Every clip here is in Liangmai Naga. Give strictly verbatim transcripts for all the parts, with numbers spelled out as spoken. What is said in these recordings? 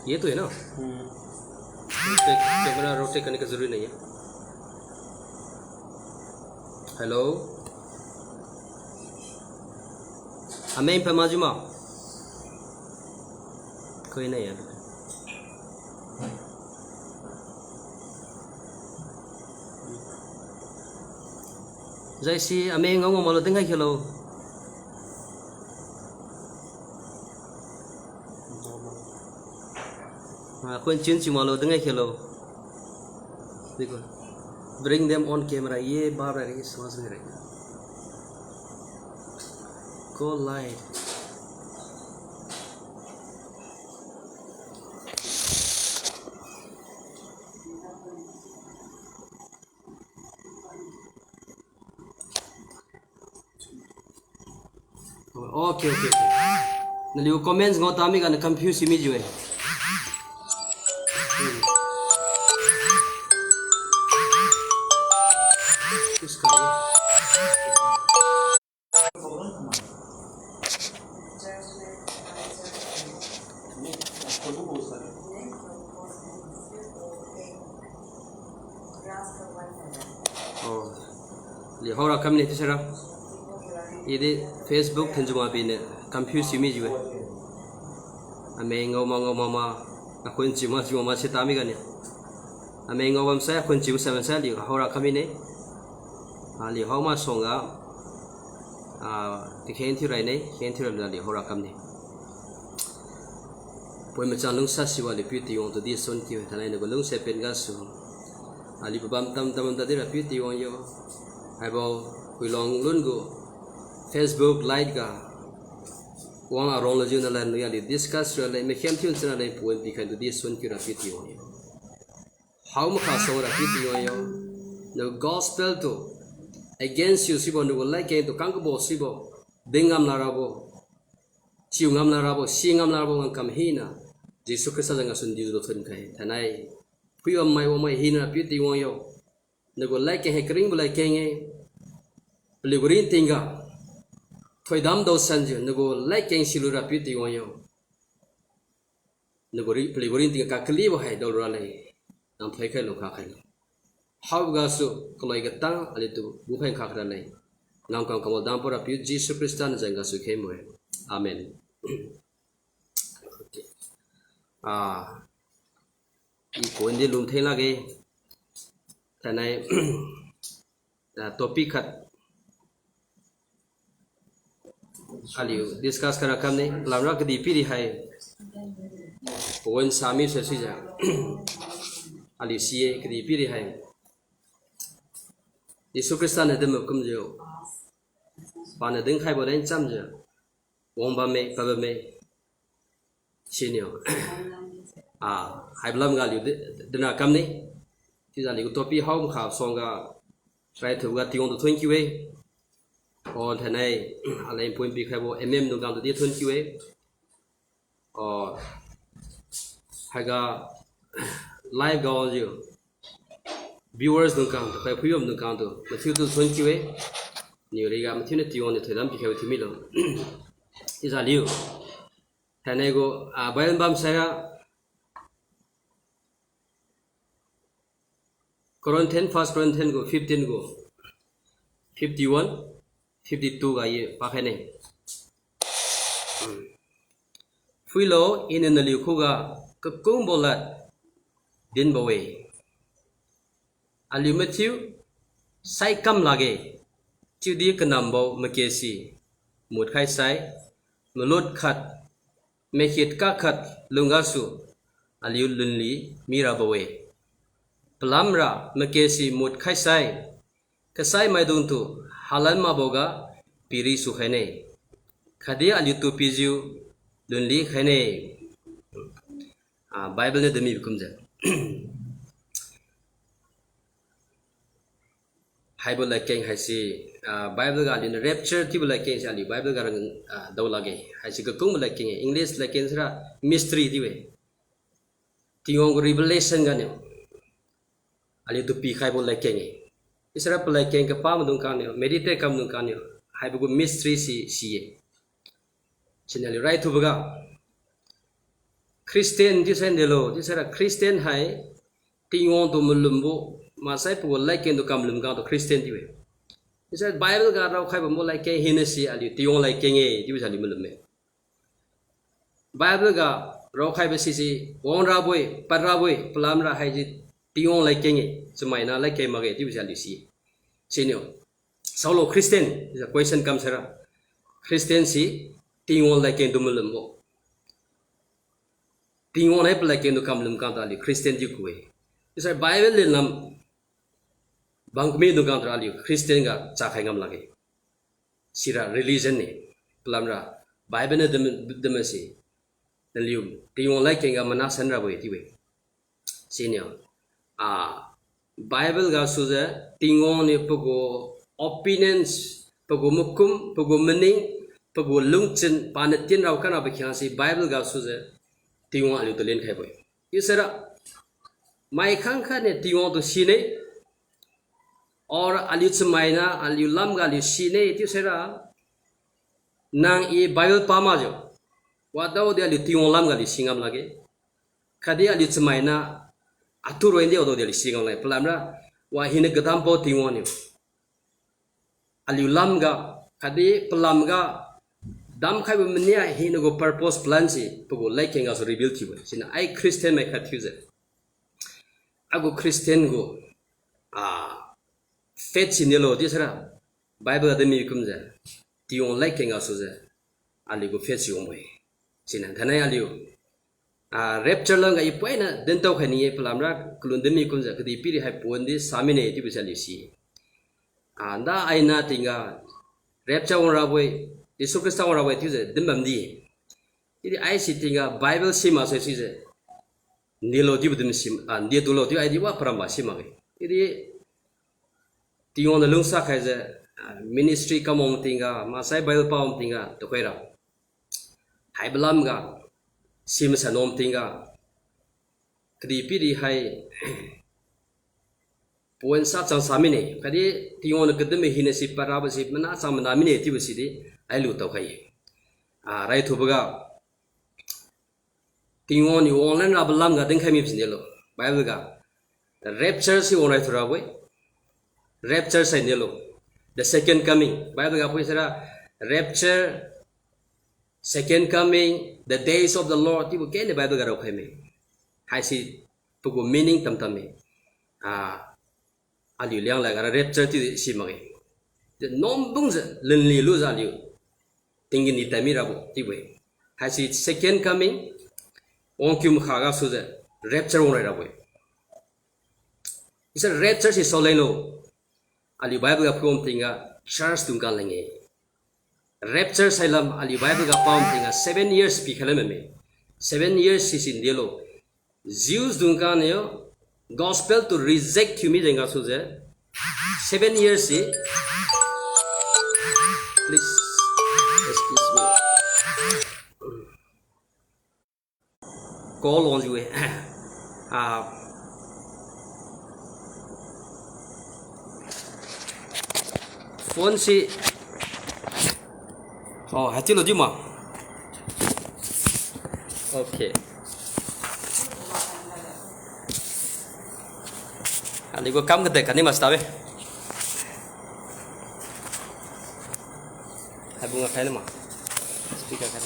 Ye tu hai na? Hmm. Rotate, camera rotate karne ka zaruri nahi hai. Hello? Ameng pa majiu ma? Koi nahi hai. Jaisi ameng ngao ngao malu dinkhai khelo. Ah, khun chin chin malu dinkhai khelo. Dekho. Bring them on camera. Ye baat rahi, samajh nahi rahi. Go live. Okay, okay, okay. Naliu comments ngao tami ga na confuse mijiu-e. Hmm. Iska. Oh. Liu haora kamne chiusai ra. Idi Facebook thenjiu ma bine confuse mijiu-e. Ameng ngao ma ngao ma ma, akhun chi ma chi ma ma si tami ganiu. Ameng ngao bamsai, akhun chi masai bamsai liu haora kamine. Ah, liu hao ma song ga, ah, tikheng thiu raine, kheng thiu raluna liu haora kamne. Poi machang lungsasibo aliu Piu Tingwang tu di suan kiu, thainai nagu lungse pen gasu. Aliu pabam tam tam tadi ra Piu Tingwang yo. Haibo, Huilong lun gu Facebook live ga wang arong lajiu nalan lui aliu discuss raleng, makhem thiu chana leng pon pikhai tu di suan kiu ra Piu Tingwang yo. Hao makha song ra Piu Tingwang yo. Nagu gospel tu against thiu sibo, nagu ladkeng tu kang kabo sibo, ding ngam la rabo, chiu ngam la rabo, si ngam la rabo ngang kam hina Jesu Khrista jang gasu dijiu luthon khai. Thainai phui wammai wammai hina Piu Tingwang yo. Nagu ladkeng hai karingbo ladkeng-e. Paliu gu ringting ga thoidam daosanjiu nagu ladkeng silu ra Piu Tingwang yo. Nagu ri-, paliu gu ringting ga kakalibo hai daolu raleng, nang thoikhai lungkha khailo. Hao gasu kaloi katang aliutu gukhai nkha kha raleng, nang kam kambo dambo ra Piu Jesu Khrista na jang gasu khengbo-e. Amen. Okay. Ah, i point di lum theng lakge. Thainai, ah, topic khat aliu discuss kara kamne, lamra kadihpiri hai pawan sami se sijiu aliu si-e, kadihpiri hai Jesu Khrista niu dinbo kumjiu, paniu dinkhaibo leng chamjiu wang bamme, pad bamme. Siniu, ah, haibo lam ga aliu di, dinra kamne. Chiujiu aliu gu topic hao makha song ga, raithubo ga Tingwang tu thon kiu-e. O thainai, aleng point pikhaibo MM dung kang tu di thon kiu-e. O, haiga live ga jiu viewers dung kang tu, khai phuibam dung kang tu mathiu tu thon kiu-e. Niu riga mathiu niu Tingwang niu thoidam pikhaibo thiu milo. Chiujiu aliu thainai gu, ah, Bible bam saira Corinthian, First Corinthian gu fifteen gu fifty-one, fifty-two ga ye pakhaine. Phuilo, iniu naliu khuga kakungbo lad dinbo-e. Aliu mathiu saikam lakge, chiudi kanambo makesi mutkhai sai, malut khat, makhit kakhat lunggasu aliu lunli mirabo-e. Palamra makesi mutkhai sai, kasai maidungtu halan makboga pirisu khaine. Khatdi aliutu pijiu lunli khaine. Ah, Bible niu dinmi kumjiu. Haibo ladkeng haise, ah, Bible ga aliuniu rapture chiubo ladkeng se aliu Bible ga rang, ah, dao lakge. Haise kakungbo ladkeng-e. English ladkeng sira mystery chiu-e. Tingwang gu revelation ganiu aliutu pikhaibo ladkeng-e. Israel paladkeng kapa maidung kangniu, meditate kam maidung kangniu, haibo gu mystery si, si-e. Siniu aliu raithuboga Christian chiusai ndelo, chiusaira Christian hai Tingwang tu malumbo, maksai pagu ladkeng tu kam malum khangtu Christian chiu-e. Chiusai Bible ga raokhai bambo ladkeng hinase aliu Tingwang ladkeng-e chiubo si aliu malum-e. Bible ga raokhaibo sise wangrabo-e, padrabo-e, palamra haise Tingwang ladkeng-e, chamaina ladkeng makge chiubo si aliu si. Siniu, saolo Christian, is a question kam saira. Christian si Tingwang ladkeng tu malumbo, Tingwang hai paladkeng tu kam malum khangtu aliu Christian chiu ku-e. Chiusai Bible lenlam bang kami dung khangtu aliu Christian ga chakhai ngam lakge. Sira religion ne, palamra Bible niu din, dinmase, naliu Tingwang ladkeng ga mana san rabo-e chiu-e. Siniu, ah, Bible gasujiu Tingwang niu pagu opinions, pagu makum, pagu maning, pagu lungchun, paniu tin rao kanabo khyang si Bible gasujiu Tingwang aliutu lenkhaibo-e. Chiusaira, mai khangkhat niu Tingwang tu sine, or aliu chamaina, aliu lamga aliu sine chiusaira, nang-i Bible pa makjiu, wadaodi aliu Tingwang lamga aliu si ngam lakge. Khatdi aliu chamaina, atu roi ndi wadaodi aliu si ngam lakge. Palamra, wa hina kadambo Tingwang niu aliu lamga, khatdi palamga, damkhaibo mania hinagu purpose plan se pagu ladkeng gasu reveal thiubo-e. Siniu ai Christian mai khat thiujiu, agu Christian gu, ah, faith si ndelo chiusaira, Bible ga dinmi kumjiu, Tingwang ladkeng gasujiu, aliu gu faith si wangbo-e. Siniu thainai aliu, ah, rapture lamga i poina dintao khai ni-e palamra kalun dinmi kumjiu kadihpiri hai pawan di sa mine chiubo si aliu si. Ah, nda aina tingga rapture wangrabo-e, Jesu Khrista wangrabo-e chiujiu dinbam di. Chiudi aisi tingga Bible si maksai sijiu, ndilo chiubo din si, ah, nde tulo chiu aidi wa paramba si makge. Chiudi Tingwang niu lungsa khaijiu, ah, ministry kam wang tingga, maksai Bible pa wang tingga, tuhoira, haibo lamga, si masan wang tingga, kadihpiri hai pawan sa chang sa mine, khatdi Tingwang niu kadinbo hinase padrabo si mana chang mana mine chiubo sidi, ai lu taokhai-e. Ah, raithuboga, Tingwang niu wanglan rabo lamga dinkhai mibo si ndelo, Bible ga. Rapture si wang raithu rabo-e. Rapture sai ndelo. The second coming. Bible ga phui saira, rapture, second coming, the days of the Lord chiubo keni Bible ga raokhai me. Haisi pagu meaning tamtam me. Ah, aliu Lianglad gara rapture chiudi si makge. Chiu nuanbungjiu, lanli lujiu aliu tinggen di tadmi rabo chiubo-e. Haisi second coming, wangkiu makha gasujiu, rapture wang rai rabo-e. Chiusai rapture si saolenglo, aliu Bible ga phuiwang tingga, church dungkang leng-e. Rapture sailam aliu Bible ga pawang tingga seven years pikhai lam bamme. Seven years sisi ndelo, Jews dungkang niu gospel tu reject thiu mi jeng gasujiu, seven years si, please, excuse me. Call wangjiu-e. Ah, phone si, oh, haichiulo diu ma. Okay. Aliu gu kam kade kani mas tabe. Haibung ga khai nama. Speaker khai.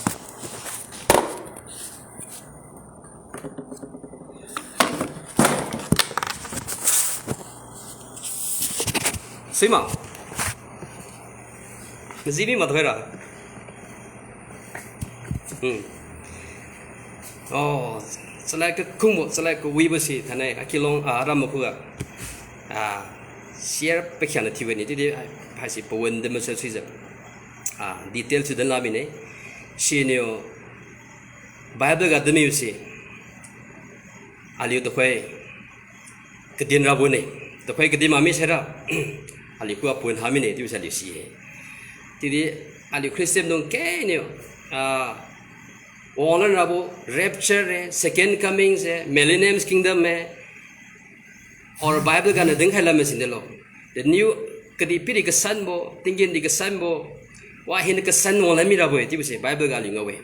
Suima. Maji mi ma thoira. Hmm. Oh, chalad kakungbo, chalad kawibo si thainai akilong, ah, aram makhuga, ah, share pakhiangna thiu bani chiudi, ah, haisi pawan din masa suijiu, ah, detail thiu dinla mine. Siniu Bible ga dinmi si, aliu tuhoi kadin rabo ne, tuhoi kadin makmi saira, aliu khuga pawan ha mine chiubo si aliu si-e. Chiudi aliu Christian dung kengniu, ah, wanglan rabo rapture e, second coming se, millennium kingdom e, or Bible ganiu dinkhai lam ma sindelo. The new, kadihpiri kasanbo, tinggen di kasanbo, wa hina kasan wanglan mirabo-e chiubo se Bible ga aliu ngao-e.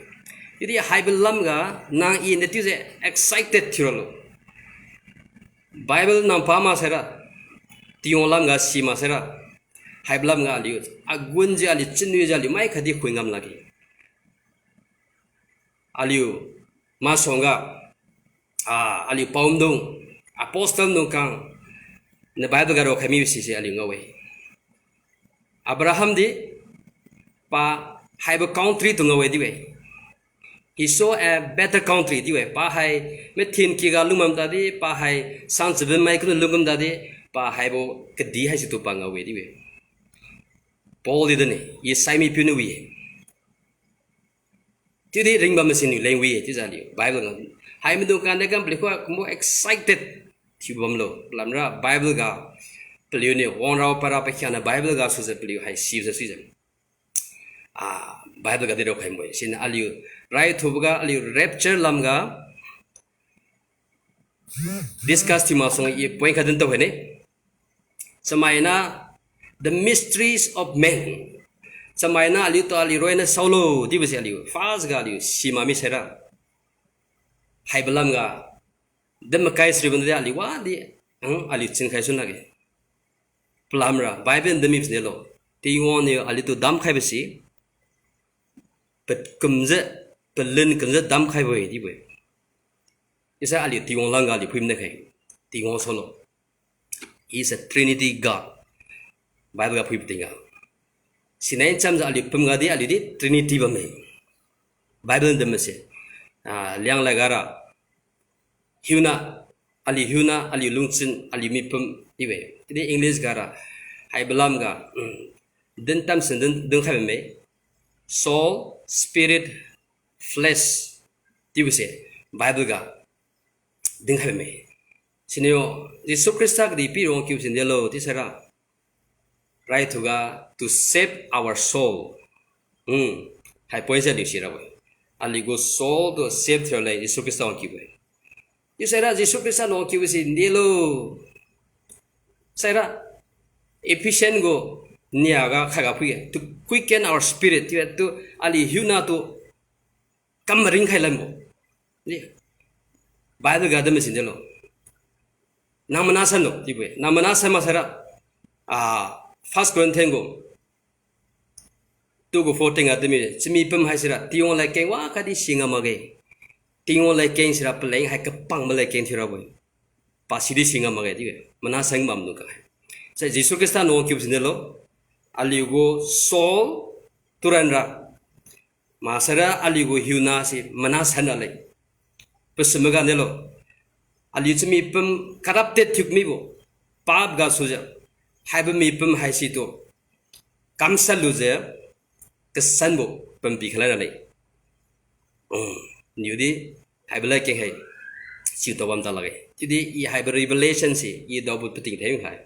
Chiudi haibo lamga nang i natiujiu excited thiuralo. Bible nang pa maksaira, Tingwang lamga si maksaira, haibo lamga aliu agunjiu, aliu chunwijiu, aliu mai khatdi khui ngam lakge. Aliu masuangga, ah, aliu paomdung, apostle dung khang, na Bible ga raokhai mibo sise aliu ngao-e. Abraham di pa haibo country tu ngao-e chiu-e. He saw a better country chiu-e. Pa hai mathen kiga lungbam tadi, pa hai sang chabin mai kunu lungkum tadi, pa haibo kadi haisitu pa ngao-e chiu-e. Paul di dane, i saimi piuniu wi-e. Chiudi ringbam masiniu leng wi-e chiujiu aliu Bible ngao. Hai maidung kande kam paliu khuga kumbo excited thiubamlo. Palamra Bible ga paliuniu wangrao para pakhiangna Bible ga sujiu paliu hai sijiu suijiu, ah, Bible ga di raokhai mbo-e. Siniu aliu raithuboga aliu rapture lamga discuss thiu masuang i point khat din tao haine. Chamaina, the mysteries of men. Chamaina aliutu aliu roina saolo chiubo se aliu first ga aliu simak mi saira, haibo lamga din makai saribo nadi aliu wadi, ang aliu chinkhai sun lakge. Palamra Bible din mi siniulo, Tingwang niu aliutu damkhaibo se, pakumjiu, palun kumjiu damkhaibo-e chiubo-e. Chiusai aliu Tingwang lamga aliu phui mine khai, Tingwang saolo. He is a Trinity God. Bible ga phuibo tingga, sinai chamjiu aliu pumga di aliu di Trinity bamme. Bible din mase, ah, Lianglad gara hiuna, aliu hiuna, aliu lungchun, aliu mipum chiu-e. Chiudi English gara haibo lamga, mm, din tamsen din, dinkhai bamme. Soul, spirit, flesh chiubo se Bible ga dinkhai bamme. Siniu Jesu Khrista kadihpiri wangkiu sindelo chiusaira, raithuga to save our soul. Hmm. Hai point se aliu sirabo-e. Aliugu soul tu save thiurale Jesu Khrista wangkiu-e. Chiusaira Jesu Khrista wangkiu sindelo. Saira Ephesian gu niaga khatga phui-e, to quicken our spirit chiu-e, tu aliu hiuna tu kam maringkhai lanbo. Ni, Bible ga din masindelo, nang mana sanlo chiubo-e. Nang mana san maksaira, ah, First Corinthian gu two gu fourteen ga din mi, chamipum haisira Tingwang ladkeng wakhatdi si ngam makge. Tingwang ladkeng sira paleng hai kapangbo ladkeng thiurabo-e. Pa sidi si ngam makge chiu-e, mana san bamdung kha. Sai Jesu Khrista wangkiu sindelo, aliugu soul turanra, maksaira aliugu hiuna se mana sanra le. Pasumga nelo, aliu chamipum corrupted thiu mibo, pap ga sujiu, haibo mipum haisitu kamshat lujiu, kasanbo pumpi khalanra le. Hmm, niudi haibo ladkeng hai siu tao bam ta lakge. Chiudi i haibo revelation se i daobo pating theng khai,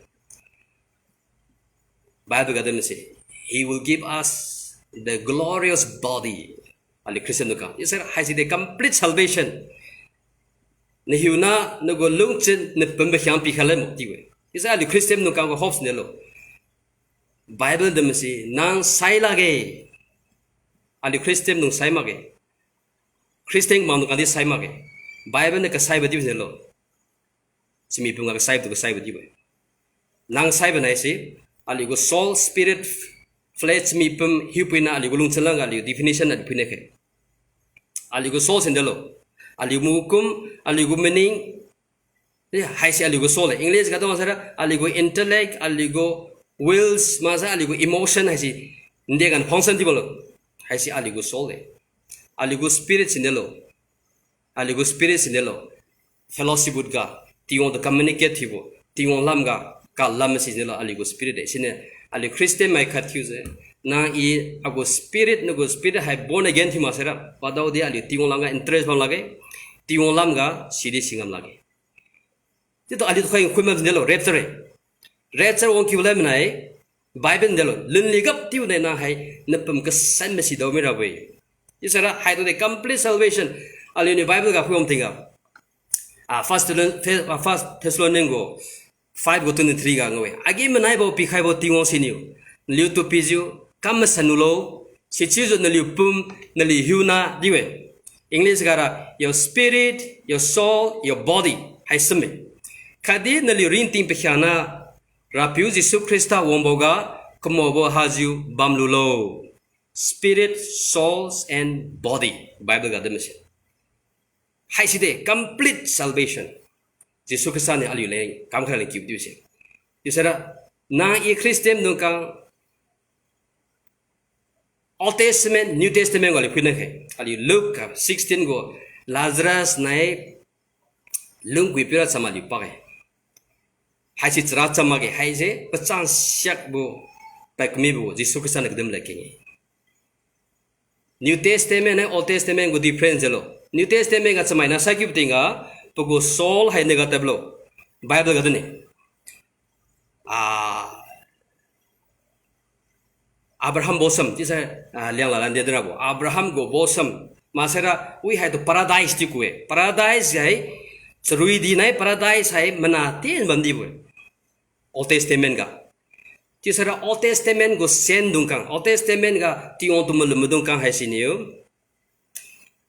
Bible ga din mase, He will give us the glorious body. Aliu Christian tu kha, chiusai haisi de complete salvation, nahiuna, nagu lungchun, napumbo hiang pikhai lanbo chiu-e. Chiusai aliu Christian tu kha gu hope sindelo, Bible din mase nang sai lakge. Aliu Christian dung sai makge. Christian mangdung khadi sai makge. Bible niu kasaibo chiu silo, chamipum ga kasaibo tu kasaibo chiu-e. Nang saibo naise, aliugu soul, spirit, flesh, chamipum hiupuina aliugu lungchun lamga aliu definition aliu phuine khe. Aliugu soul sindelo, aliu mukum, aliugu maning, eh, haise aliugu soul-e. English ga dong saira, aliugu intellect, aliugu wills, maksai aliugu emotion haise, nde gan function thiubolo. Haise aliugu soul-e. Aliugu spirit sindelo. Aliugu spirit sindelo, fellowship with God, Tingwang tu communicate thiubo, Tingwang lamga kalam sindelo aliugu spirit de. Siniu aliu Christian mai khat thiujiu, nang i agu spirit, nagu spirit hai born again thiu maksaira, padaodi aliu Tingwang lamga interest bam lakge, Tingwang lamga sidi singam lakge. Chiutu aliu tukhai khui ma sindelo, rapture-e. Rapture wangkiu lai manai, Bible delo, lunli gap chiu nai nang hai napum kasan masi dao mirabo-e. Chiusaira haitu de complete salvation. Aliuniu Bible ga phui wang tingga, ah, First Thessalon-, ah, First Thessalonian gu five gu twenty-three ga ngao-e. Agi-manaibo pikhaibo Tingwang siniu naliutu pijiu kam masan lulo, sichiujiu naliu pum, naliu hiuna chiu-e. English gara, your spirit, your soul, your body. Hai same. Khatdi naliu ringting pakhiangna, Rapiu Jesu Khrista wangboga, kamobo hajiu bamlulo. Spirit, souls, and body. Bible ga dinmase. Haisi de complete salvation. Jesu Khrista niu aliu leng kamkhai leng kiu diu se. Chiusai ra, nang i Christian dung kang Old Testament, New Testament ga aliu phui nang khe. Aliu Luke ga sixteen gu Lazarus nai lungkui piura cham aliu pak e. Haisi chara cham makge, haise pachang siakbo, pakmibo, Jesu Khrista niu kadin ladkeng e. New Testament nai Old Testament gu difference jelo. New Testament ga chamaina saikiu tingga, pagu soul hai niga tadlo. Bible ga dine. Ah, Abraham bosom, chiusai, ah, Lianglad lande dinrabo. Abraham gu bosom. Maksai ra, wi haitu paradise chiu ku-e. Paradise hai, charui di nai paradise hai mana tin bamdibo-e. Old Testament ga. Chiusai ra Old Testament gu saint dung kang, Old Testament ga Tingwang tu malum dung kang haisiniu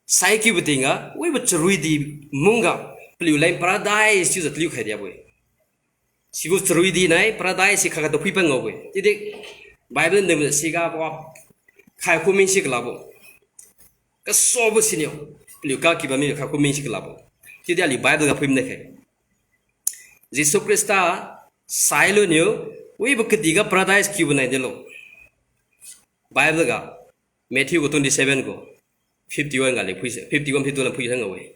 saikiubo tingga, wibo charui di mungga, paliu leng paradise chiujiu taliu khai diabo-e. Sibo charui di nai paradise si khaga tu phuipan ngabo-e. Chiudi Bible niu siga wa khai khuming si kalabo. Kasobo siniu, paliu kakiu bammi khai khuming si kalabo. Chiudi aliu Bible ga phui mine khe. Jesu Khrista sailuniu, wibo kadihga paradise kiubo nai delo. Bible ga, Matthew gu twenty seven gu, fifty one ga le phuise, fifty one, fifty one phui hang we.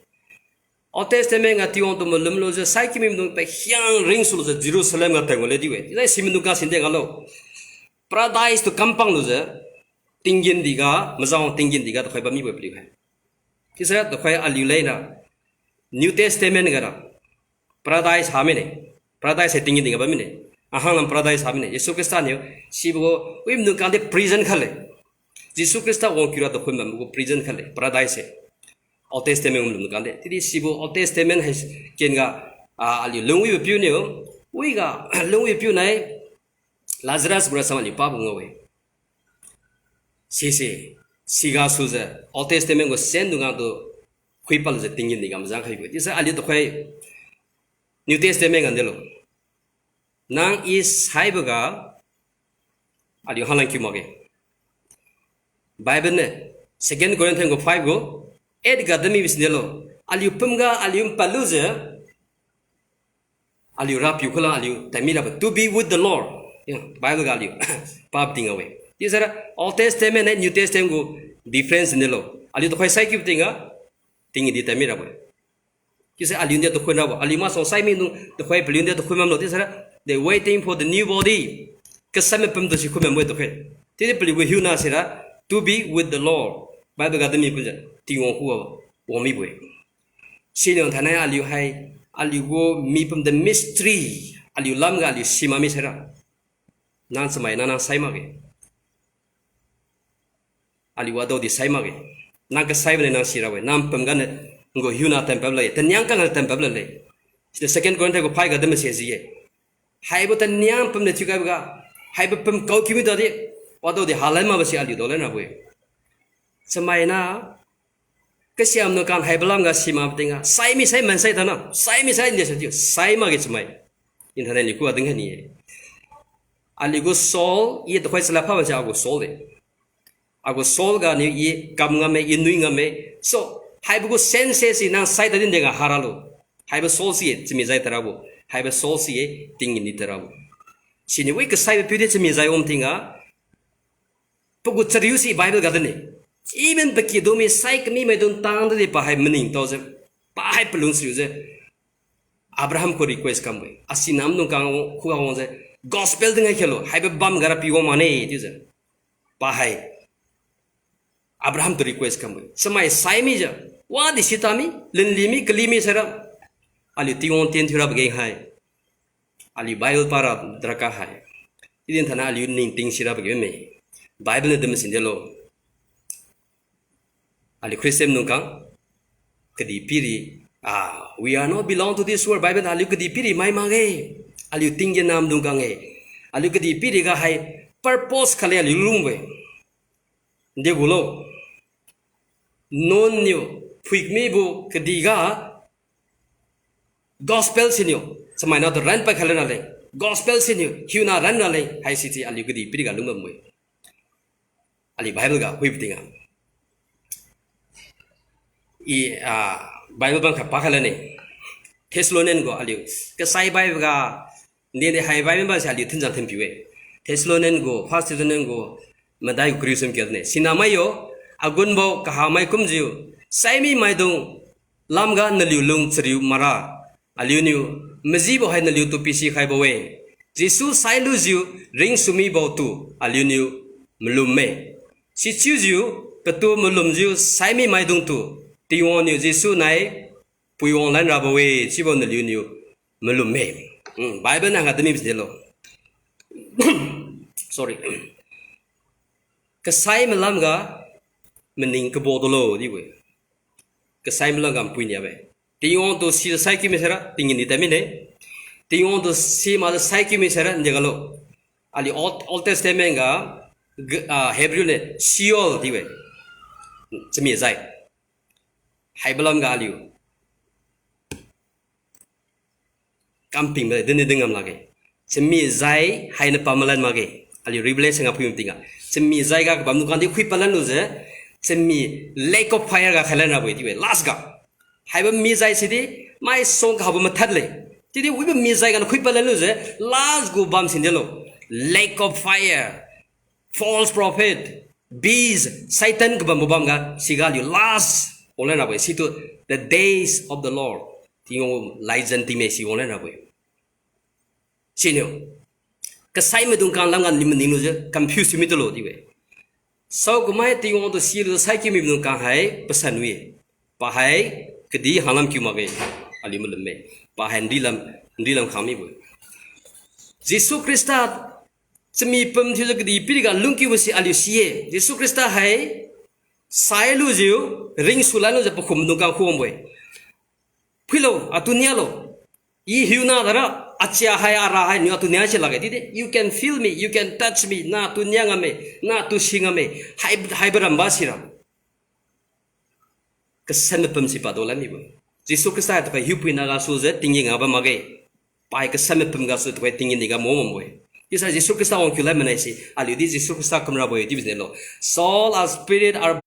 Old Testament ga Tingwang tu malumlujiu, saikiu mimdung pakhiang ringsujiu Jerusalem ga tang le di we. Jai si mimdung ga sinde galo. Paradise tu kampang lujiu, tinggen diga, mazang tinggen diga tu khai bammi we paliu hai. Chiusai ra tu khai aliu leng ra, New Testament ga ra, paradise ha mine. Paradise hai tinggen diga bam mine. Ahang lam paradise ha mine. Jesu Khrista niu, sibo, wi mimdung kangdi prison khat le. Jesu Khrista wangkiura tu khun bambo gu prison khat le, paradise se. Old Testament gu mimdung kangdi. Chiudi sibo Old Testament hai kenga, ah, aliu lungwibo piu niu, wiga, lungwibo piu nai, Lazarus gu ra cham aliu pabo ngao-e. Sise, siga sujiu, Old Testament gu saint dung kang tu, khuipadlujiu tinggen diga mazang khaibo-e. Chiusai aliu tu khai, New Testament ga delo. Nang i saiboga, aliu halang kiu makge. Bible niu, Second Corinthians gu five gu, eight ga dinmi bisindelo. Aliu pumga, aliu npadlujiu, aliu Rapiu khulang aliu tadmi rabo, to be with the Lord. Yo, Bible ga aliu pab ting a-e. Chiusai ra Old Testament nai New Testament gu difference nilo. Aliu tu khai saikiu tingga, tinggen di tadmi rabo-e. Chiusai aliu ndia tu khun rabo, aliu masuang sai mimdung tu khai paliu ndia tu khun bamlo chiusai ra, they waiting for the new body. Kasai mapum tu si khun bambo-e tu khai. Chiudi paliu gu hiuna sira, to be with the Lord. Bible ga dinmi kumjiu, Tingwang khuga wang mibo-e. Siniu thainai aliu hai, aliu gu mipum the mystery, aliu lamga aliu simak mi saira. Nang chamai nang, nang sai makge. Aliu wadaodi sai makge. Nang kasaibo niu nang sirabo-e, nang pumga niu, ngu hiuna tanpap lale, taniang kang tanpap lale. Siniu Second Corinthians gu five ga din message ye. Haibo taniang pum niu thiukaiboga, haibo pum kao kiu mi tadi, wadaodi halan makbo si aliu daolan rabo-e. Chamai na, kasiam nu kan haibo lamga simak tingga, sai mi sai mansai tana, sai mi sai nde sa thiu, sai makge chamai. Internet ni khuga ding hani-e. Aliu gu soul, i tukhoi chalad pha bamse agu soul de. Agu soul ganiu i kam ngamme, i nui ngamme. So, haibo gu senses si nang sai tadin dega haralo. Haibo soul si-e chami jai tarabo. Haibo soul si-e tinggen di tarabo. Siniu wi kasaibo piu di chami jai wang tingga, pagu chariu si Bible ga dinne. Even pakidung mi sai kami maidung tang tadi pahai maningtaojiu, pahai palun chariujiu, Abraham gu request kambo-e. Asi namdung kang khuga wangjiu, gospel dinkhai khelo, haibo bamga Rapiu wang mane chiujiu, pahai Abraham tu request kambo-e. Chamai sai mijiu, wadi sita mi, linli mi, kali mi saira, aliu Tingwang tien thiurabo geng hai, aliu Bible para darkar hai. Idin thainai aliu ningting sirabo geng me. Bible niu din masin delo. Aliu Christian nung kang, kadihpiri, ah, we are not belong to this world. Bible niu aliu kadihpiri mai makge. Aliu tinggen namdung kang-e. Aliu kadihpiriga hai purpose khatle aliu lungbo-e. Degulo. Nuan niu, phuimibo kadihga gospel siniu, chamaina tu ran pai khalan raleng, gospel siniu hiuna ran raleng, haisi ti aliu kadihpiriga lungbambo-e. Aliu Bible ga phuibo tingga. I, ah, Bible bang khat pakhalan-e. Thessalonian gu aliu. Kasai Bible ga, nde nde hai Bible bang se aliu thinjan thinpiu-e. Thessalonian gu, First Thessalonian gu, madai gu kariu sum kiu ne. Sinamai yo, agunbo kahamai kumjiu, saimi maidung, lamga naliu lung chariu mara, aliuniu majibo hai naliutu pisikhaibo-e. Jesu sailujiu ringsumibo tu aliuniu malumme. Sichiujiu patu malumjiu saimi maidungtu Tingwang niu Jesu nai puiwang lan rabo-e chiubo naliuniu malumme. Hmm, Bible na hangga tami bisdelo. Sorry. Kasai malamga maning kabo tulo dibo-e. Kasai malamga npui niabe. Tingwang tu si sai kiu mi saira, tingin di tadmine. Tingwang tu si ma sai kiu mi saira, nde galo. Aliu Old, Old Testament ga, g-, ah, Hebrew niu Sheol dibo-e. Chami jai. Haibo lamga aliu kamping ba dinni dingam lakge. Chami jai haina pamalan makge. Aliu Revelation ga phui tingga. Chami jai ga kabam nukang di khui palan lujiu. Chami lake of fire ga khailan rabo-e chiu-e. Last ga. Haibo mi jai sidi, maisuang kahabo mathad le. Chiudi wibo mi jai ga khui palan lujiu. Last gu bam sindelo. Lake of fire. False prophet, beast, Satan kabambo bamga, siga aliu last wanglan rabo-e, situ the days of the Lord. Tingwang laijan tingme si wanglan rabo-e. Siniu, kasai maidung kang lamga niu maning lujiu, confuse thiumi tulo dibo-e. Saokumai Tingwang tu silu sai kiu mi maidung kang hai, pasan wi. Pahai, kadih hanglam kiu makge, aliu malumme. Pahai nrilam, nrilam khang mibo-e. Jesu Khrista chami pum thiujiu kadihpiriga lungkiubo si aliu si-e. Jesu Khrista hai, sailujiu, ringsulan lujiu pakhum maidung kang khuangbo-e. Phuilo, atu nialo. I hiuna dara, achia hai, ara hai, niu atu nia si lakge. Chiudi, you can feel me, you can touch me, natu nia ngamme, natu si ngamme, hai, haibo ramba sira. Kasan mapum si pado lan mibo. Jesu Khrista hai tuhoi hiupuina gasujiu tingin ga bam makge. Pai kasan mapum gasu tuhoi tingin di ga mo bambo-e. Chiusai Jesu Khrista wang kiu lan manai si, aliu di Jesu Khrista kum rabo-e chiubo siniu lo. Soul and spirit are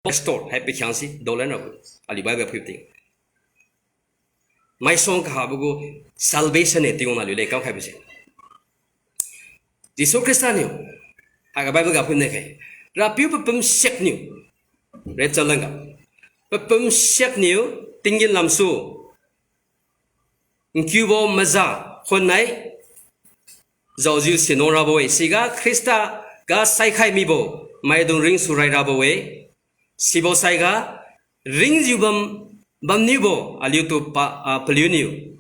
restored. Hai pakhiang si, daolan rabo. Aliu Bible phui ting. Maisuang kahabo gu salvation ne Tingwang naliu le kam khaibo se. Jesu Khrista niu, haiga Bible ga phui ne khai. Rapiu papum siak niu, rapture langa. Papum siak niu, tinggen lamsu. Nkiubo maza, khonnai, jaojiu sinung rabo-e, siga Khrista ga saikhai mibo, maidung ringsu rai rabo-e, sibo saiga, ringjiu bam, bamniubo, aliutu pa, ah, paliuniu,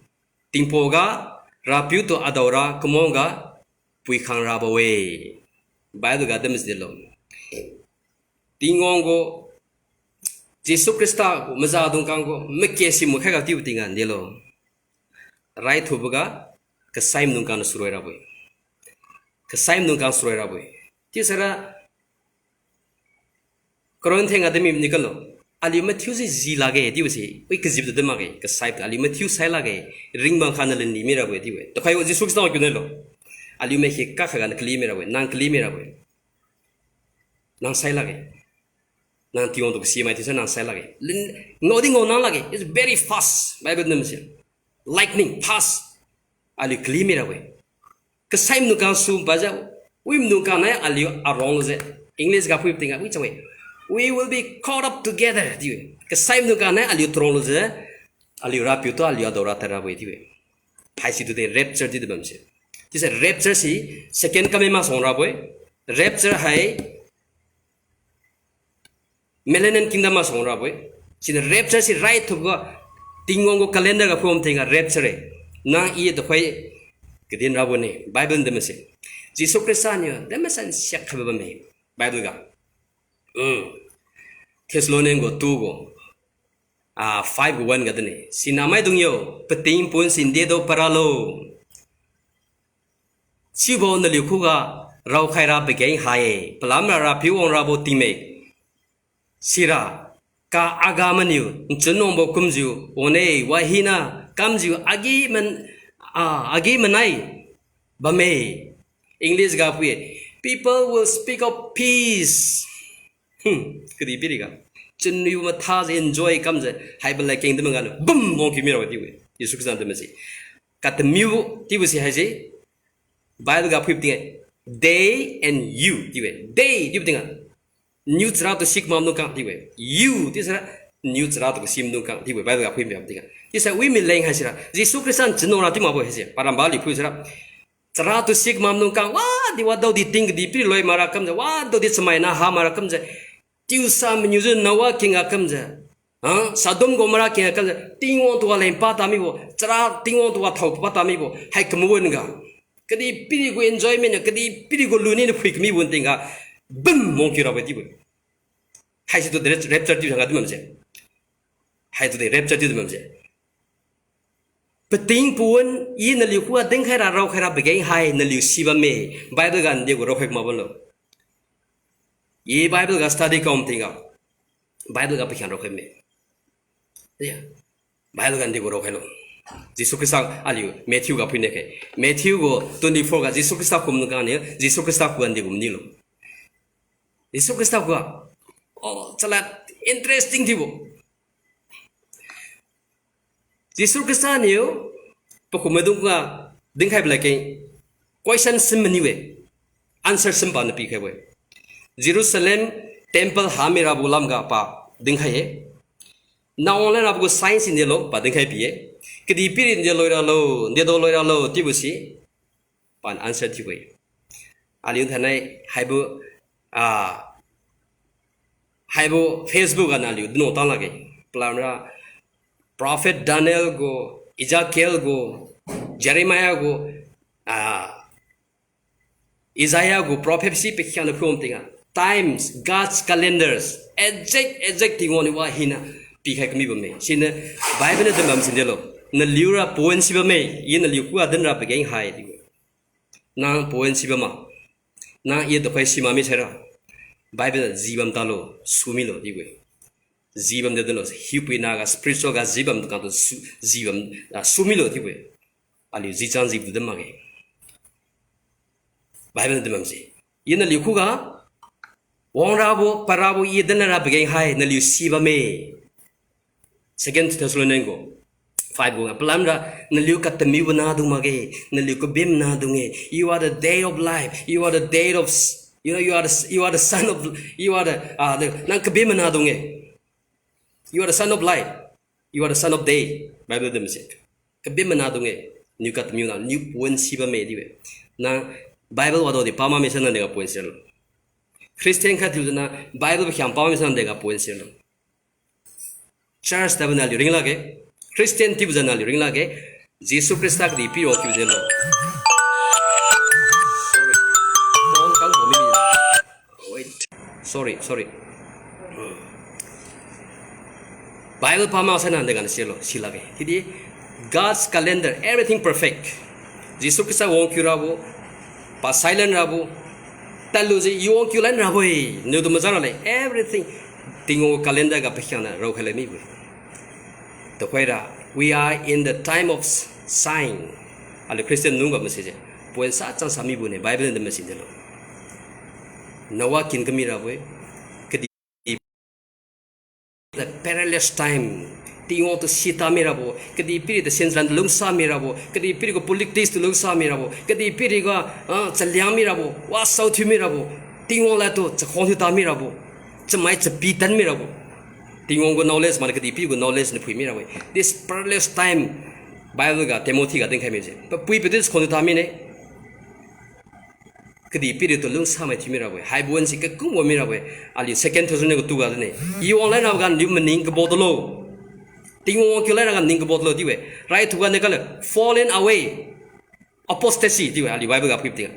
tingpoga, Rapiu tu adaora, kumwangga, puikhang rabo-e. Bible ga dem silo. Tingwang gu, Jesu Khrista gu, mazadung kang gu, make simu khaiga chiubo tingga delo. Raithuboga, kasai maidung kang niu suroi rabo-e. Kasai maidung kang suroi rabo-e. Chiusara, Corinthian ga demi ni kalo. Aliu mathiu si ji lakge, chiubo si. Wi kajib tu de makge, kasai aliu mathiu sai lakge. Ringbang kha na lendi mirabo-e, chiu-e. Tukhai Jesu Khrista kiu nalo. Aliu mai hi kakhaga na kali mirabo-e, nang kali mirabo-e. Nang sai lakge. Nang Tingwang tu kasimai thiusa nang sai lakge. Lin, ngao di ngao nang lakge. It's very fast. Bible nam si. Lightning, fast. Aliu kali mirabo-e. Kasai maidung kang su bajiu, wi maidung kang nai aliu arong lujiu. English ga phui tingga, wi chang-e. We will be caught up together, chiu-e. Kasai maidung kang nai aliu tarong lujiu, aliu Rapiu tu aliu adaora tad rabo-e, chiu-e. Haisi tu de rapture di de bam se. Chiuse rapture si, second coming masuang rabo-e. Rapture hai, Millennium Kingdom masuang rabo-e. Siniu rapture si raithuboga Tingwang gu calendar ga phum tingga rapture-e. Nang i tukhoi kadin rabo ne. Bible de mase. Jesu Khrista niu de masan siak khaibo bamme. Bible ga. Hmm. Thessalonian gu two gu. Ah, five gu one ga dine. Sinamaidung yo, pating pun sinde do paralo. Sibo naliu khuga raokhai ra pageng ha-e, palamra Rapiu wang rabo tingme. Sira, ka aga maniu nchun wangbo kumjiu, wane, wahina kamjiu agi man, ah, agi manai bamme. English ga phui, "People will speak of peace." Hmm, kadihpiriga chunwibo mathajiu enjoy kamjiu haibo ladkeng di mangga niu bum wangkiu mirabo chiu-e. Jesu Khrista din masi. Katamiu chiubo si haise, Bible ga phuibo tingga, they and you chiu-e. They chiubo tingga, niu chara tu si kamakmaidung khang chiu-e. You chiu sira, niu chara tu si maidung khang chiu-e. Bible ga phuibo tingga. Chiusai wi mileng haisira Jesu Khrista chunwang ra chiu makbo haise. Paramba aliu phui sira, chara tu si kamakmaidung khang wadi wadaodi ting kadihpiri loi makra kamjiu, wadaodi chamaina ha makra kamjiu, tiusa maniujiu Noah kengga kamjiu, ah, Sodom Gomorrah kengga kamjiu, Tingwang tu wa leng pa tamibo, chara Tingwang tu wa thao pa tamibo hai kamawan ga, kadihpiri gu enjoyment, kadihpiri gu luni niu phui kamibo tingga, bum wangkiu rabo chiubo. Haisi tu direct rapture chiu hangga di mamse. Hai tu di rapture chiu di mamse. Pating pawan, I naliu khuga dinkhai ra raokhai ra pageng hai naliu sibamme. Bible ga ndigu raokhai mak bamlo. I Bible ga study kam tingga, Bible ga pakhiang raokhai me. Ya. Bible ga ndigu raokhailo. Jesu Khrista aliu Matthew ga phuine khe. Matthew gu twenty-four ga Jesu Khrista kum kang ni, Jesu Khrista khuga ndigu manilo. Jesu Khrista khuga, oh, chala interesting thiubo. Jesu Khrista niu pakum maidung khuga dinkhai bai ladkeng question sim maniu-e, answer sim paniu pikhaibo-e. Jerusalem temple ha mirabo lamga pa dinkhai-e. Nawang lan rabo gu sign si ndelo pa dinkhai pi-e. Kadihpiri nde loi ralo, nde do loi ralo chiubo si pan answer thiubo-e. Aliu thainai haibo, ah, haibo Facebook ga naliu dinlo tang lakge. Palamra prophet Daniel gu, Ezekiel gu, Jeremiah gu, ah, Isaiah gu prophecy pakhiangna phum tingga, times, God's calendars, exact, exact Tingwang niu wa hina pikhai kami bamme. Siniu Bible niu dinbam si ndelo. Naliura pawan si bamme, I naliu khuga dinra pageng hai chiu-e. Nang pawan si bamma, nang I tuhoi si mak mi saira, Bible jibam talo, sumilo chiu-e. Jibam de dinlo, hiupuina ga spiritual ga jibam tu kangtu su-, jibam, ah, sumilo chiu-e. Aliu jichang jibo tu din makge. Bible niu dinbam se. I naliu khuga wangrabo, padrabo I dinra pageng hai naliu si bamme. Second Thessalonians gu five gu palamra naliu katamiu bo nahdung makge, naliu kabi manadung-e. You are the day of life. You are the day of s-, you know, you are the s-, you are the son of, you are the, ah, the, nang kabi manadung-e. You are the son of light. You are the son of day. Bible din se. Kabi manadung-e. Niu katamiu na, niu pawan si bamme chiu-e. Nang Bible wadaodi pamak mi sai nang dega pawan silo. Christian khat thiujiu na Bible pakhiang pamak mi sai nang dega pawan silo. Church tabo naliu ring lakge. Christian thiubo jiu naliu ring lakge. Jesu Khrista kadihpiri wangkiu jenglo. Sorry. Phone kang bo mi. Wait. Sorry, sorry. Bible pamak sai nang dega silo, si lakge. Chiudi God's calendar, everything perfect. Jesu Khrista wangkiu rabo, pa silent rabo, tadlujiu I wangkiu lan rabo-e, niu tu maza rale, everything. Tingwang calendar ga pakhiangna raokhai lan mibo-e. Tuhoira, we are in the time of s-, sign. Aliu Christian nung ga masi je, pawan sa chang sa mibo ne, Bible niu din masi delo. Noah kin kami rabo-e, kadih the perilous time. Tingwang tu sita mirabo, kadihpiri tu senran tu lungsa mirabo, kadihpiri gu politics tu lungsa mirabo, kadihpiri ga, ah, chaliang mirabo, wasao thiu mirabo, Tingwang lad tu chakhuang thiuta mirabo, chamai chapi tan mirabo. Tingwang gu knowledge mane kadihpiri gu knowledge niu phui mirabo. This perilous time, Bible ga Timothy ga dinkhai mi se. Papui patu chakhuang thiuta mine. Kadihpiri tu lungsamai thiu mirabo-e. Haibo wan si kakum wan mirabo-e. Aliu Second Thessalonians gu tu ga dine. I wang lan rabo ga naliu maning kabo tulo. Tingwang wangkiu lan rabo ga ning kabo tulo chiu-e. Rai thu ga ne kale fallen away. Apostasy chiu-e. Aliu Bible ga phui tingga.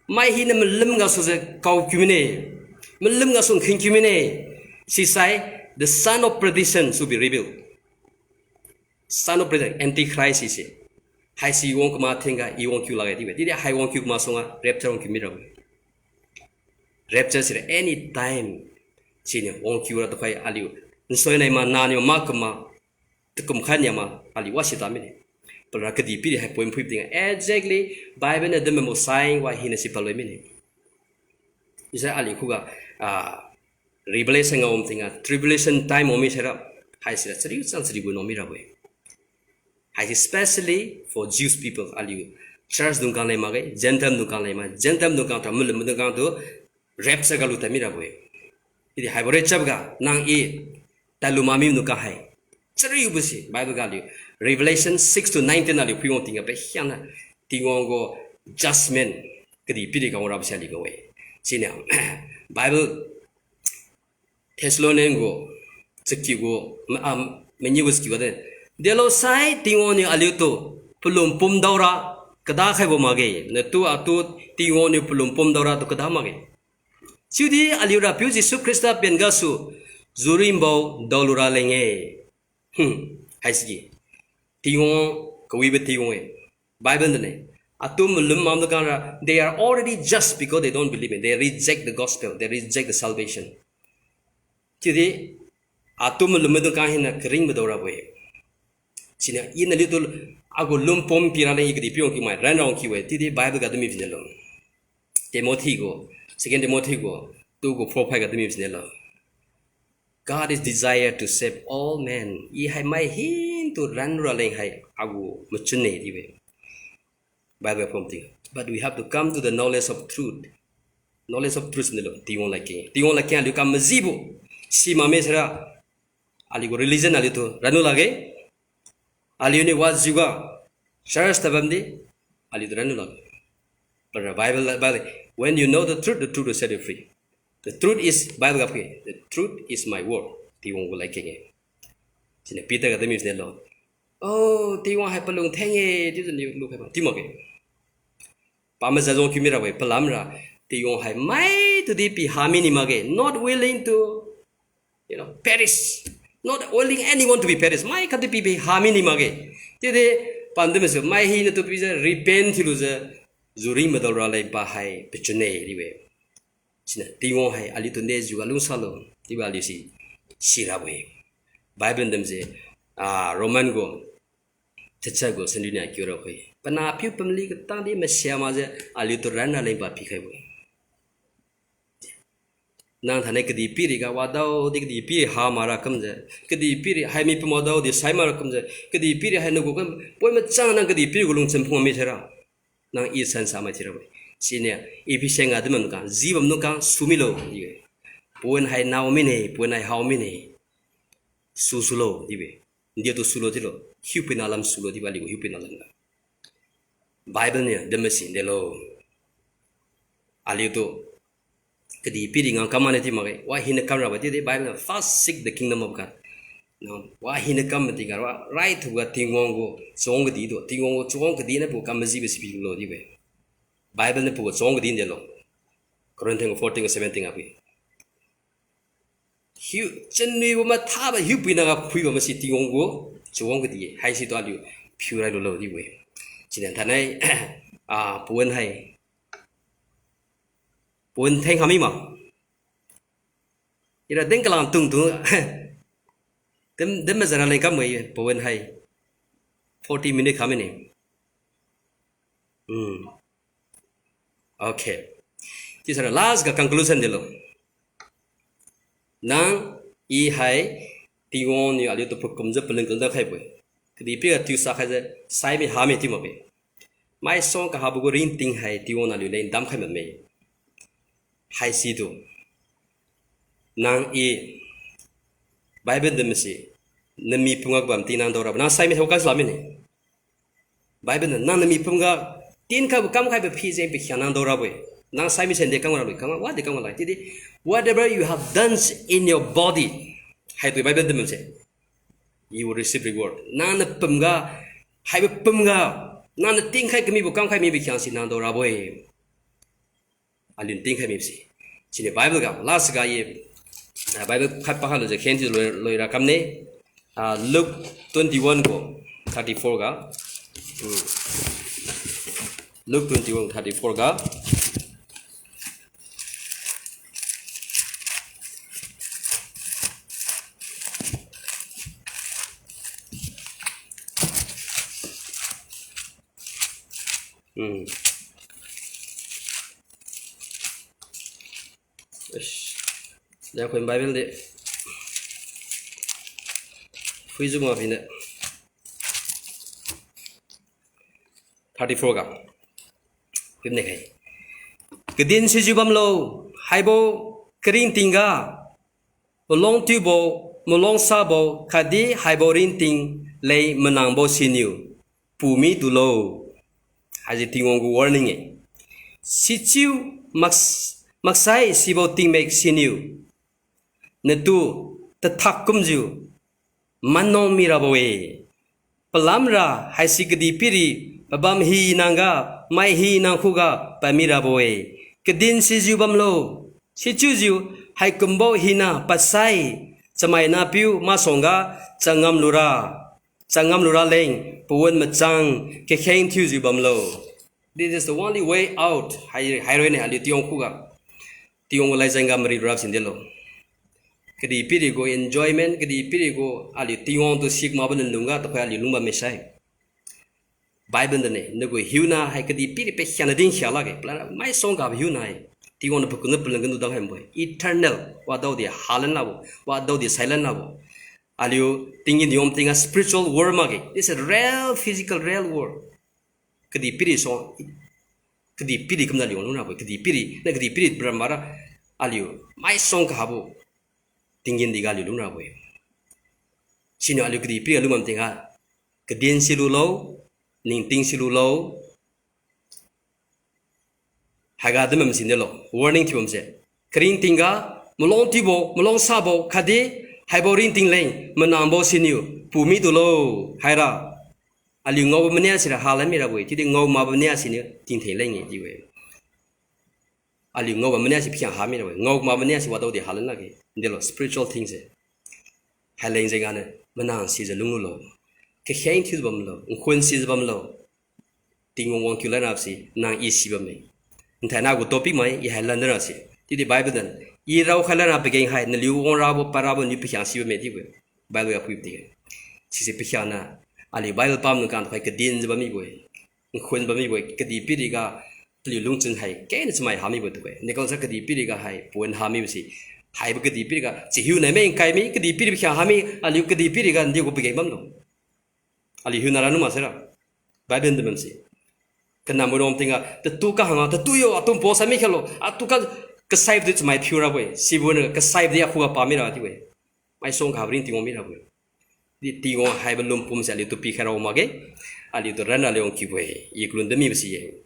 Mai hina malum gasu je kao kiu mine. Malum gasu nkhing kiu mine. Sisai, the son of perdition should be revealed. Son of perdition, Antichrist ise. Haisi wang kama thengga, I wangkiu lakge chiu-e. Chiudi hai wangkiu kama suangga, rapture wangkiu mirabo-e. Rapture sira anytime. Siniu wangkiu ra tukhai aliu. Nsoi nai ma, naniu ma kuma, takum khan ya ma, aliu wa si ta mine. Para kadihpiri hai point phui ting. Exactly, Bible niu dinbo sign wa hina si paloi mine. Isa aliu khuga, ah, Revelation ngam tingga, tribulation time wang mi sira, haisira chariu chang chariu gu wang mi rabo-e. Haisi specially for Jews people, aliu church dung kang leng makge, Gentile dung kang leng ma, Gentile dung kang tu, malum dung kang tu, rapture ga lu ta mi rabo-e. Idi haibo rapture ga, nang i, tadlu mami dung kang hai. Chariubo si, Bible ga aliu, Revelation six to nineteen aliu phui wang tingga pe hiangna, Tingwang gu judgment, kadihpiri kang rabo si aliu ga we. Siniu, Bible, Thessalonian gu, chakiu gu, ma-, ah, mangiu gu chakiu ga de. Delosai Tingwang niu aliutu, palum pum daora, kada khaibo makge. Natu atu Tingwang niu palum pum daora tu kada makge. Chiudi aliu Rapiu Jesu Khrista pen gasu, juringbo daolura leng-e. Hmm, haisigi. Tingwang, kawibo Tingwang-e. Bible niu ne. Atu malum mam dung kang ra, they are already judged because they don't believe me. They reject the gospel. They reject the salvation. Chiudi, atu malum dung kang hina karingbo daorabo-e. Siniu, ina liutu, agu lumpom pira leng i kadihpiri wang kiu mai, ranra wang kiu-e, chiudi Bible ga dinmi bine lo. Timothy gu, Second Timothy gu, two gu four five ga dinmi bine lo. God is desire to save all men. I hai mai hinatu ranra leng hai agu machun-e chiu-e. Bible pom ting. But we have to come to the knowledge of truth. Knowledge of truth niu lo, Tingwang ladkeng. Tingwang ladkeng aliu kam majibo. Simak mi sira, aliu gu religion aliutu ranlu lakge. Aliuniu wajiu ga, church tabamdi, aliutu ranlu lakge. Para Bible, Bible, when you know the truth, the truth will set you free. The truth is, Bible ga phui, the truth is my word. Tingwang gu ladkeng-e. Siniu Peter ga dinmi siniu lo. Oh, Tingwang hai palung theng-e, chiujiu niu lukhai ma, chiu makge. Pamaza jang kiu mirabo-e, palamra, Tingwang hai maitudi piha mini makge, not willing to, you know, perish. Not willing anyone to be perish. Mai khatdi pi piha mini makge. Chiudi, pandam masu, mai hinatu pijiu repent thiulujiu, juring madaora leng pa hai pachun-e chiu-e. Siniu, Tingwang hai aliutu dejiu ga lungsalo, chiubo aliu si, sirabo-e. Bible damse, ah, Roman gu, chacha gu, sandui nia kiu raokhai. Panahpiu pamli katangdi masia makjiu, aliutu ranra leng pa pikhaibo-e. Nang thainai kadihpiri ga wadaodi kadihpiri ha makra kamjiu, kadihpiri hai mi pum wadaodi sai makra kamjiu, kadihpiri hai nagu kam, poi machang nang kadihpiri gu lungchun phung mi thaira. Nang i sansa mai thiurabo-e. Siniu, Ephesian ga dinbam kang, jibam dung kang, sumilo, chiu-e. Pawan hai nao mine, pawan hai hao mine. Su sulo, chiu-e. Ndiutu sulo chiulo, hiupuina lam sulo, chiubo aliu hiupuina lam ga. Bible niu dinbam si delo. Aliutu kadihpiri ngang kam mane chiu makge, wa hina kam rabo chiudi Bible niu first seek the kingdom of God. Nang wa hina kam ma tingga wa raithuga Tingwang gu chawang kadi tu, Tingwang gu chawang kadi niu pagu kam majibo si pilo chiu-e. Bible niu pagu chawang kadi delo. Corinthian fourteen seventeen ga phui. Hiu, chunwibo mathabo hiupuina ga phuibam masi Tingwang gu chawang kadi-e, haisitu aliu phiu railulo chiu-e. Siniu thainai, ah, pawan hai. Pawan theng kha mi ma. Ira deng kalang tungtu. Dem, dem mazara leng kam-e pawan hai. Forty minute kha mine. Hmm. Okay. Chiusara last ga conclusion delo. Nang i hai Tingwang niu aliutu pakumjiu palung kalda khaibo-e. Kadihpiri ga tiusa khaijiu saimi hami chiu makge. Maisuang kahabo gu ringting hai Tingwang niu aliu leng damkhai bamme. Haisitu. Nang i Bible dinbam si, nami pumga bam ting nang daorabo, nang saimi thao kansla mine. Bible niu nang nami pumga tinkhaibo kamkhaibo phi jeng pakhiang nang daorabo-e. Nang saimi sende kam ralui, kam wadi kam lai. Chiudi, whatever you have done in your body, haitu Bible dinbam se, you will receive reward. Nang napumga, haibo pumga, nang natingkhai kamibo kamkhai mibo pakhiang si nang daorabo-e. Aliu tingkhai mibose. Siniu Bible ga, last ga ye, ah, Bible khat pakha lujiu khen thiu loi, loira kamne. Ah, Luke twenty-one gu thirty-four ga. Hmm. Luke twenty-one thirty-four ga. Hmm. Ish. Jengkhoi Bible de. Phuijiu ma pine. Thirty-four ga. Pimne khai. Kadin sijiu bamlo, haibo karingting ga, malong tiubo, malong sabo, khatdi haibo ringting leng manangbo siniu, pumi tulo. Haise Tingwang gu warning-e. Sichiu mak-, maksai sibo tingmik siniu, natu tathak kumjiu manang mirabo-e. Palamra haise kadihpiri pabam hinangga, mai hinang khuga pami rabo-e. Kadin sijiu bamlo, sichiujiu haikumbo hina pasai, chamaina piu masuangga changam lura, changam lura leng pawan machang kakheng thiujiu bamlo. This is the only way out. Hai, hairoine aliu Tingwang khuga. Tingwang gu laijeng ga mari lura sindelo. Kadihpiri gu enjoyment, kadihpiri gu aliu Tingwang tu sikmakbo lunlungga tuhoi aliu lungbam misai. Bible dane, nagu hiuna hai kadihpiri pakhiangna dinkhia lakge, palamra maisuang gabo hiuna hai. Tingwang niu pakun palun ganu dang haibo-e. Eternal, wadaodi halan labo, wadaodi sailan labo. Aliu tinggen diom tingga spiritual world makge. This is a real, physical, real world. Kadihpiri suang, kadihpiri kumjiu aliu lungrabo-e, kadihpiri, na kadihpiri bramara aliu maisuang kahabo tinggen diga aliu lungrabo-e. Siniu aliu kadihpiri aliu mam tingga, kadin silulo, ningting silulo, haiga dinbam sindelo, warning thiubamse. Karingting ga, malong tiubo, malong sabo, khatdi haibo ringting leng manangbo siniu, pumi tulo, haira. Aliu ngaobo mania sira halan mirabo-e, chiudi ngao makbo mania siniu tingtheng leng-e chiu-e. Aliu ngaobo mania si pakhiang ha mirabo-e, ngao makbo mania si wadaodi halan lakge, delo spiritual things se. Haileng jengganiu manang sijiu lunglulo. Kakheng thiujiu bamlo, nkhun sijiu bamlo. Tingwang wangkiu lanrabo se nang i si bamme. Nthainai gu topic mai i hailan dara se. Chiudi Bible dan, i raokhai lanra pageng hai naliu wangrabo, padrabo niu pakhiang si bamme chiu-e. Bible ga phuibo tingga, sise pakhiangna aliu Bible pamniu kang tuhoi kadinjiu bammibo-e. Nkhun bammibo-e, kadihpiriga aliu lungchun hai kengna chamai hamibo tuhoi. Nikolsa kadihpiriga hai pawan hamibo se. Haibo kadihpiriga chahiu naimeng kai mi, kadihpiri pakhiang hami, aliu kadihpiriga ndiu gu pageng bamlo. Aliu hiuna ranu maksai ra. Bible din bamse. Kanambo rom tingga, tatu kahangga, tatu yo, atu posai mi khalo, atu ka, kasaibo di chamai phiu rabo-e, sibo niu kasaibo di akhuga pa mira chiu-e. Maisuang kahabo ring Tingwang mirabo-e. Di Tingwang haibo lungpum se aliutu pikhai rao makge, aliutu ranra liang kibo-e, i kalun din mibo si-e.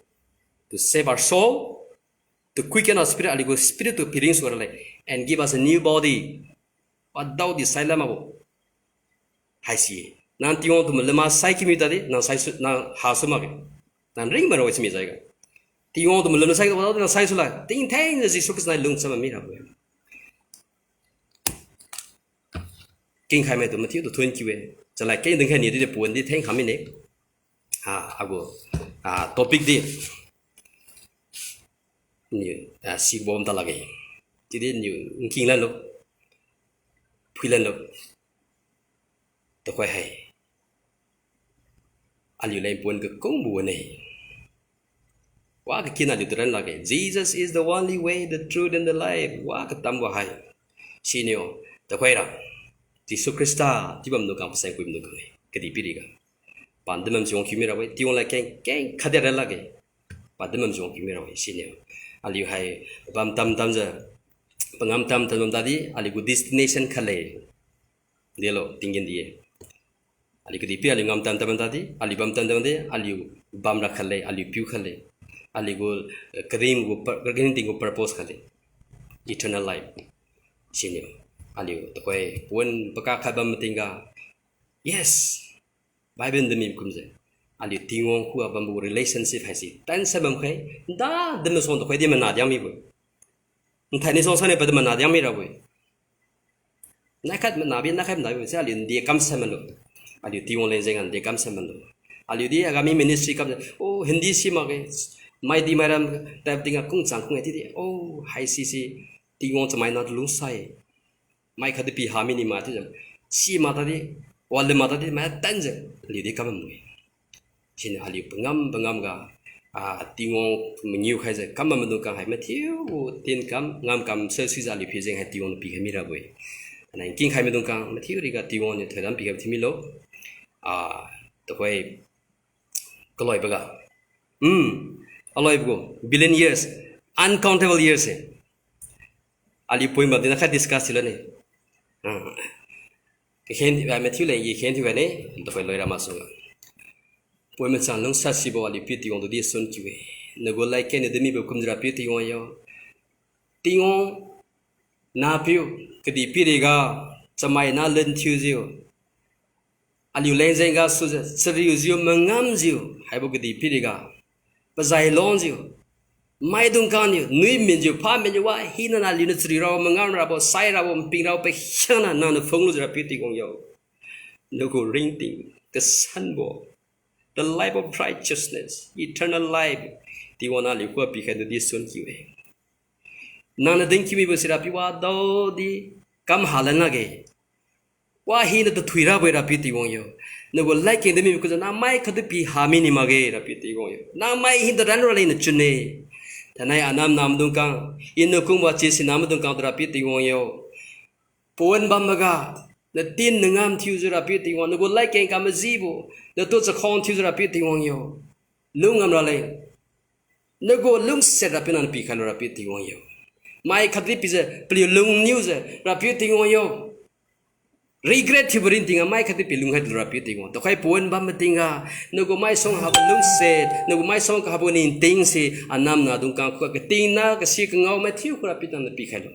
To save our soul, to quicken our spirit, aliu gu spirit tu piringsu raleng, and give us a new body. Wadaodi sailan makbo haisi. Nang Tingwang tu malum ma saiki mi tadi, nang saisu, nang hasu makge. Nang ringmai rao-e simi jaiga. Tingwang tu malum ma saiki wadaodi nang saisu la, tingthengjiu Jesu Khrista nai lungcham mirabo-e. Kingkhai maitu mathiutu thun kiu-e. Chalad keng dinkhai niu di pawan di theng kha mine. Ah, agu, ah, topic di niu, ah, sibom ta lakge. Chiudi niu nking lanlo, phui lanlo. Tuhoi hai aliu leng pawan kakungbo wan-e. Wa kakinna aliutu ran lakge. Jesus is the only way, the truth, and the life. Wa katambo hai. Siniu, tuhoira Jesu Khrista chiu bamdung kang, pasai kui bamdung kang-e. Kadihpiriga padin bam si wangkiu mirabo-e, Tingwang lad keng, keng khatdi ran lakge. Padin bam si wangkiu mirabo-e siniu. Aliu hai bam tamtamjiu, pangam tamtam bam tadi, aliu gu destination khatle. Delo, tinggen di-e. Aliu kadihpiri aliu ngam tamtam bam tadi, aliu bam tamtam di, aliu bamra khatle, aliu piu khatle. Aliu gu, eh, karing gu pur-, karingting gu purpose khatle. Eternal life. Siniu. Aliu tuhoi pawan pakak khat bam matingga, yes, Bible din mi kumjiu, aliu Tingwang khuga bambo relationship haise tansai bam khai, nda din masuang tuhoi di mana diang mibo-e. Nthaini suang sani padi mana diang mirabo-e. Naikhat mana bi, naikhat mana bi se aliu nde kamsai malo. Aliu Tingwang leng jengga nde kamsai malo. Aliu di agami ministry kam, oh, Hindi si makge, maidi mairam type tingga kungchang kung-e chiudi, oh, haisi si Tingwang chamaina tu lungsai. Mai khatdi pi ha mini ma chiujiu, si mak tadi, walum mak tadi, mai tanjiu, aliu di kam bambo-e. Siniu aliu pangam pangam ga, ah, Tingwang mangiu khaijiu kam bam maidung khang hai mathiu gu tinkam ngamkam se suijiu aliu phi jeng hai Tingwang niu pikhai mirabo-e. Thainai nkingkhai maidung khang mathiu riga Tingwang niu thoidam pikhai thiumilo. Ah, tuhoi kaloiboga, mm, aloibo gu billion years, uncountable years se aliu point bam dinakha discuss thiulane. Ah, kakhen, ah, mathiu leng ye khen thiu gane, tuhoi loira masuga, point machang lungsat sibo aliu pi Tingwang tudi sun kiu-e. Nagu ladkeng niu dinmibo kumjiu Rapiu Tingwang yo, Tingwang, nahpiu kadihpiriga chamai nah lun thiujiu, aliu leng jeng gasujiu chariujiu mangamjiu haibo kadihpiriga pazai lungjiu, maidung khang niu nuiminjiu phaminjiu wa hina naliuniu chari rabo, mangam rabo, sai rabo, nping rabo pakhiangna nangniu phunglujiu Rapiu Tingwang yo, nagu ringting kasanbo, the life of righteousness, eternal life, Tingwang naliu khuga pikhai tudi sun kiu-e. Nangniu dinkiu mibo si Rapiu wadaodi kam halan lakge. Wa hina tathui rabo-e Rapiu Tingwang yo. Nagu ladkeng dinmibo kumjiu namai khatdi pi ha mini makge Rapiu Tingwang yo. Namai hina ran raleng nachun-e. Thainai anam namaidung khang, iniu kungbo chi si namaidung khang tu Rapiu Tingwang yo, pawan bamboga, natin nangam thiujiu Rapiu Tingwang, nagu ladkeng kamajibo, natu chakhuang thiujiu Rapiu Tingwang yo, lungngam raleng, nagu lungsiat Rapiu nangniu pikhailo Rapiu Tingwang yo. Mai khatdi pijiu paliu lungniujiu Rapiu Tingwang yo, regret thiubo ringting a mai khatdi pi lungkhai tulo Rapiu Tingwang. Tukhoi pawan bam matingga, nagu maisuang habo lungsiat, nagu maisuang kahabo ningting se, anam nadung khang khuga katingna kasi kangao mathiu khuga Rapiu nangniu pikhailo.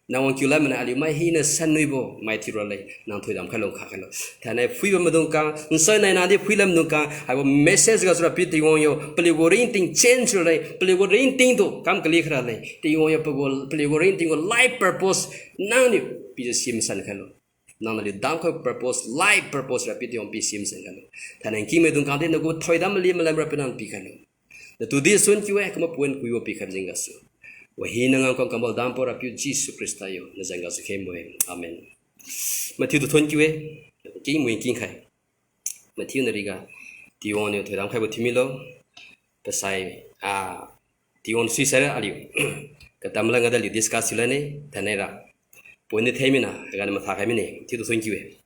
Nang wang kiu lam mana aliu mai hina sanwibo mai thiu raleng nang thoidam khailo, nkha khailo. Thainai phuibam maidung khang, nsainai nadi phuilam maidung khang, haibo message gasu Rapiu Tingwang yo, paliugu ringting change raleng, paliugu ringting tu kam kali kharaleng Tingwang yo, pagu paliugu ringting gu life purpose nangniu pijiu sim san khailo. Nangniu aliu damkhai purpose, life purpose Rapiu Tingwang pi sim san khailo. Thainai nking maidung khang di nagu thoidam mali malam Rapiu nang pikhailo. Natudi sun kiu-e, kumbo pawan kuibo pikhai jeng gasu, wahina ngamkam kambo dambo Rapiu Jesu Khrista yo, nazan gasu khengbo-e. Amen. Mathiu tu thon kiu-e, king mui king khai. Mathiu nariga, Tingwang niu thoidam khaibo thiumilo, pasai, ah, Tingwang sui saira aliu katam langa da aliu discuss thiulane, thainai ra point di themina, haiga matha khai mine, thiutu thon kiu-e.